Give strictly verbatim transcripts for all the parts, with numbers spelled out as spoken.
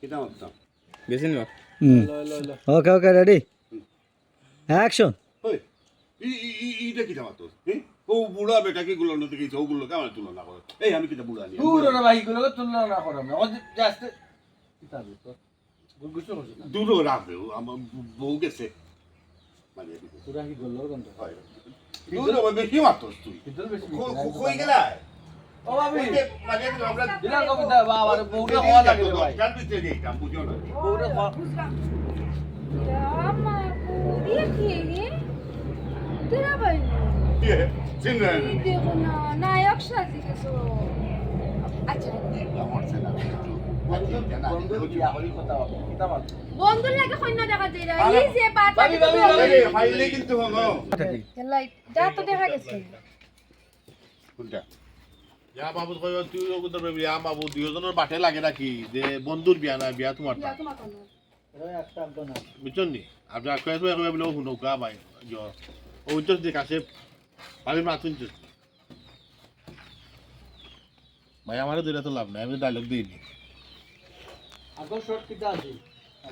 কিতা মাততাম? গেছে নি বা? হুম। ওকে, ওকে, রেডি। অ্যাকশন। ওই, ই, ই, ই, ইটা কিতা মাতর? হ্যাঁ? ও বুড়া বেটা কি গুলো নতে গেছে, ওগুলো কেমন তুলনা করো? এই, আমি কিতা বুড়া নি? দূর ওরা ভাই, এগুলো তুলনা না করো না। ওদের যে আস্তে কিতা হবে তো? গুগু চলো না। দূর ওরা হবে, ও আমার বউ গেছে। মানে, তোরা কি গোল্লর গন্ধ? হয়। দূর ওরা বেশি মাতস তুই। ভিতরে বেশি কই, মাতস। কই গেলা? ও ভাবি। ওই যে, মানে, আমরা দিলাম কবিতা, বাবা, আরে বউটা হওয়া লাগে রে ভাই। দশটার ভিতরে যাইতাম, বুঝো না। বউটা হওয়া বুঝলাম। ইয়া, মা, বুড়ি কি রে? তোরা ভাই। কে? চিনলেন? এই দেখো না, নায়ক সাজি গেছো। আচ্ছা। এই আমার ছেলে। বন্ধু, বন্ধু, বিয়া করি কথা হবে। কিতা বল? বন্ধুর লাগে কইন্যা দেখা যায় না। আরে, এই যে বাচ্চা ভাবি, ভাবি, ভাবি। আরে, ফাইলে কিন্তু হলো। খেলাই, যা তো দেখা গেছে। কোনটা? ইয়া মাবুদ কইবা, তুই ও কোনটা বলবি? ইয়া মাবুদ, দুইজনের বাটে লাগে নাকি? যে বন্ধুর বিয়া না, বিয়া তোমার বিয়া না। তোমার কোনো। বুঝছেন নি? আপনি আর কয়েক সময় কইবা বলে, "ও হুনো, কা ভাই, ইয়ো।" ও উঠছস নি কাছে, ভাবি মা তুই উঠছস নি? ভাই, আমারে দুইটা তো লাভ নাই, আমি ডায়লগ দিই নি। আগর শর্ট কিতা আছিল?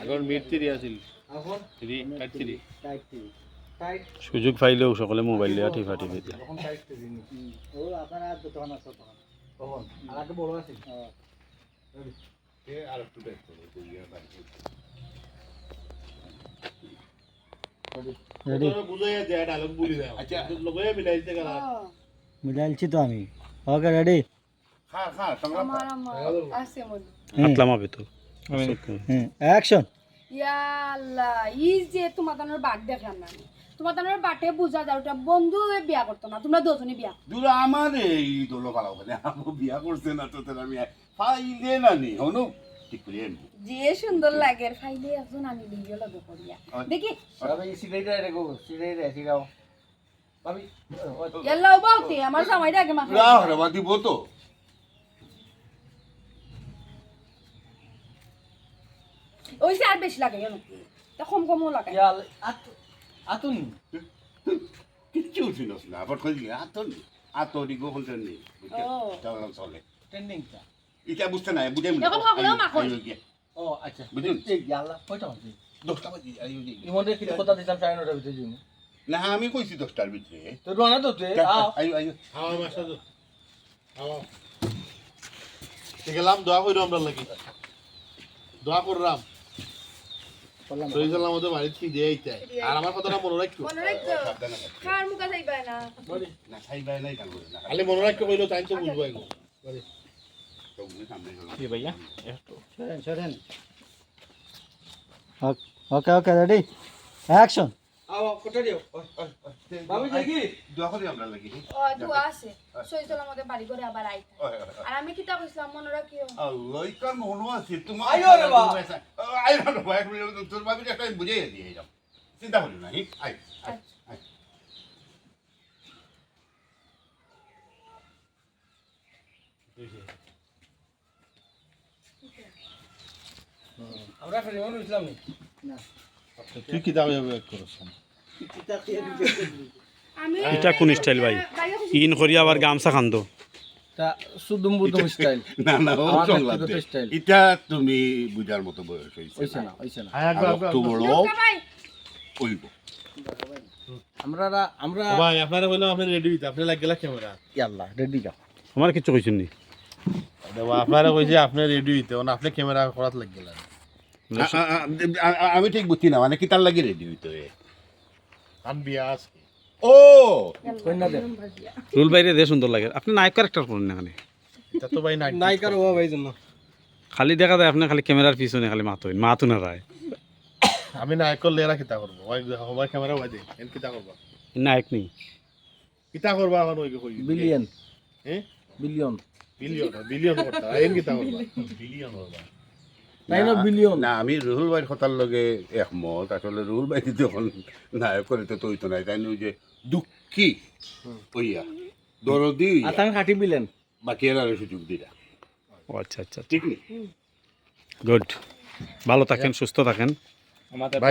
আগর মিড থ্রি আছিল। এখন? Three, tight three. Tight three. Tight. সুযোগ পাইলেও সকলে মোবাইল লইয়া টিপা টিপি দেয়। এখন টাইট থ্রি নি। হুম। ও, আপনার আর দোকান আছে তখন। তখন? আর আগে বড় আছিল? হ্যাঁ। এ আর একটু ব্যাক করো, তো ইয়ে বাইরে। রেডি? তোরা বুঝাইয়া দে, ডায়লগ বলি দাও। আচ্ছা। লগে মিলাইতে গেলা। মিলাইছি তো আমি। ওকে, রেডি? খা, খা, সংলাপ খা। আমার, আমার আছে মনে। হুম। আতলাম হবে তো। আমি হুম, অ্যাকশন। ইয়া আল্লাহ, ই যে তোমার তানোর বাট দেখলাম না আমি। তোমার তানোর বাটে বুঝা যায় ওটা বন্ধু হয়ে বিয়া করতো না, তোমরা দুজনে বিয়া। দূর আমারে এই দলো ফালাও কেনে? আমি বিয়া করছে না তো, তাহলে আমি আর ফাইলে না নি, হনো? ঠিক করে আনবো। যে সুন্দর লাগে, ফাইলে একজন আমি লিও লগে করিয়া। আচ্ছা। দেখি। সবাই সিগারেট রেখো, সিগারেট রেখে দাও। ভাবি, ইয়াল্লা, ও বাউতে, আমার জামাইরে আগে মাখা। রাহ রে, বাদি বতো। ওই যে আর বেশি লাগে, জানো কি? তা কম কমও লাগে। ইয়াল, আত-, আতুন। তুই, তুই কিচ্ছু চিনস না, আবার কই দিলে আতুন। আতুরি গোপন ট্রেন্ডিং। ও। তাহলে চলে। ট্রেন্ডিংটা। এটা বুঝতে না, বুঝে এখন হকলেও মাখন। ও, আচ্ছা। বুঝলেন? এই, ইয়াল্লা, কয়টা বাজে? দশটা বাজে, আইও যে। ইমনরে কি কথা দিতাম সাড়ে নয়টার ভিতরে যাইমু? না, আমি কইছি দশটার ভিতরে। তো রওনা তো তুই, তা, আও। আইও, আইও। আমার বাসা তো। আও। ঠিক গেলাম, দোয়া কইরো আমরার লাগি। দোয়া কররাম। করলাম। সহি সালামতে বাড়িত ফিরে আইতে। ফিরে আর আমার কথাটা মনে রাখিও। মনে রাখিও। সাবধানে থাকো। কার মুখে চাইবায় না। বলি। না, চাইবায় নাই, কান করে না। খালি মনে রাখিও কইলো, তাই তো বুঝবায় গো। কি ভাইয়া? একটু। সরেন, সরেন। ওকে, ওকে, রেডি? অ্যাকশন। আও, আও, কোথায় দিও? ওই, ওই, ওই, দে, ভাবি, দে, দেখি। দোয়া করি আমরার লাগি। ও, দোয়া আছে। আচ্ছা। সহি সালামতে বাড়ি ঘরে আবার আই। ওই, ওই, ওই। আর আমি কিতা কইছিলাম, মনে রাখিও। আল্লাহ, ইকার মনে আছে, তোমার আইও রে বাবা। আইও রে বাবা, এক মিনিট, তোর ভাবির একটা বুঝাই দিয়ে যাও। চিন্তা করিও না, হি? I, I, I. আমরা ফেরিওয়ান হইছিলাম নি? না। তুই কিতা ভাবে ব্যাক করছ? আমি ইটা কোন স্টাইল ভাই? ইন করি আবার গামছা খান্দো। তা সুদুম বুদুম স্টাইল। না, না, ও আমার সংলাপ ব্যক্তিগত দে। স্টাইল। ইটা তুমি বুঝার মতো বয়স হইছে হইছে না। না, হইছে না। হ্যাঁ, একবার, আর একবার, একটু একবার। বড় লোকটা ভাই। হইব। আমরা রা-, আমরা ও ভাই, আপনারা কইলাম আপনি রেডি হইতে, আপনি লাগ গেলা ক্যামেরা। ইয়াল্লা, রেডি যাও। আমার কিচ্ছু কইছেন নি। আরে বা, আপনারা কইছে আপনি রেডি হইতে, মানে আপনি ক্যামেরা করাত লাগ গেলা। আ-, আ-, আ-, আ-, আ-, আমি ঠিক বুঝছি না, মানে কিতার লাগি রেডি হইতে হয়? আন বিয়া আজকে। ও! কইনা দে। রুল ভাইরে দে সুন্দর লাগে। আপনি নায়ক ক্যারেক্টার করেন না খালি। এটা তো ভাই নায়ক নায়িকার অভাব এই জন্য। খালি দেখা যায় আপনি খালি ক্যামেরার পিছনে খালি মাতইন, মাতুন আর আয়। আমি নায়ক করলে এরা কিতা করবো? ওই, ওই ক্যামেরা ওই দে, এন কিতা করবা? নায়ক নেই। কিতা করবা এখন ওই কই? বিলিয়ন। হ্যাঁ? বিলিয়ন। বিলিয়ন, বিলিয়ন করতা। এন কিতা করবা? বিলিয়ন করবা। তাই না, না, বিলিয়ন। না, আমি রুহুল ভাইর কথার লগে একমত। আসলে রুহুল ভাই যদি এখন নায়ক করে তো হইতো না। তাই ওই যে দুঃখী হুম। হইয়া, দরদি হইয়া। আতান খাটি বিলেন। বাকি এরারে সুযোগ দিরা। ও আচ্ছা, আচ্ছা, আচ্ছা। ঠিক নি? গুড। ভালো থাকেন, সুস্থ থাকেন। আমাদের ভাই,